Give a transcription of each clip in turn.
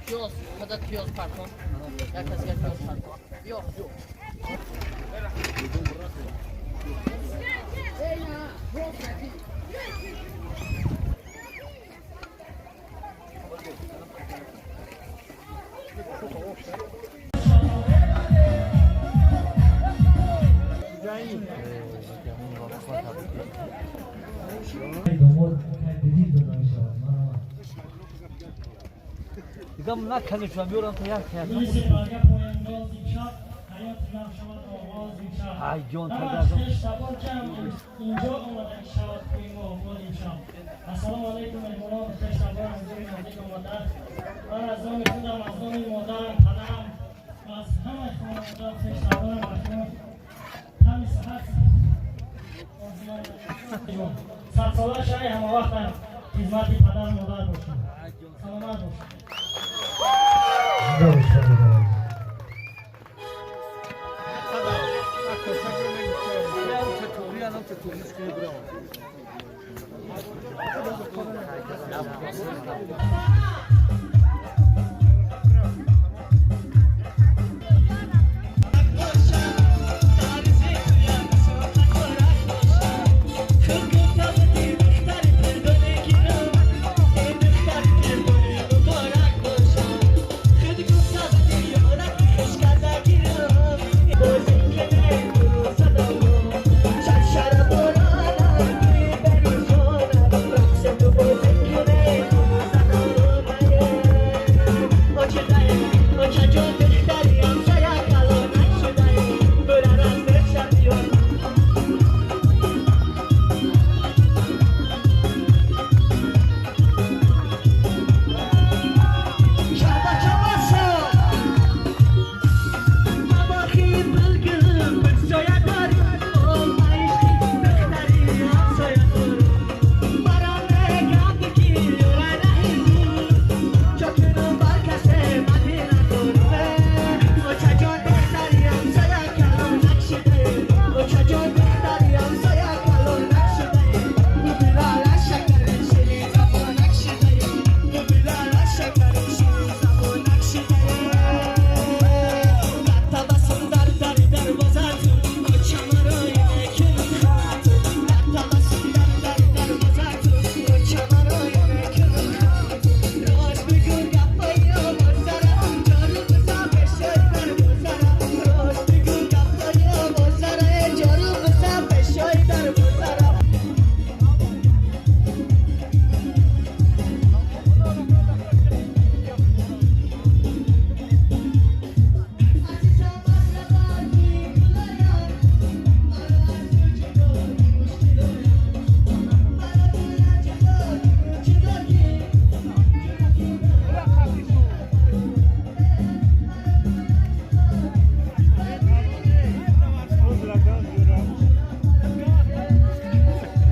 Пиёз, худат пиёз партон. Як кас як пиёз партон. Биё. Ассалому алайкум, меҳмонон, хештабор, ҳузури наздик омада. Ман аз номи худам, аз номи модарам, падарам ва аз ҳамаи хонаводаам, хештаборам ба шумо тани сиҳат садсола шавӣ, ҳамавақт дар хизмати падару модар бошед. Саломат бошед.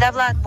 Давлат.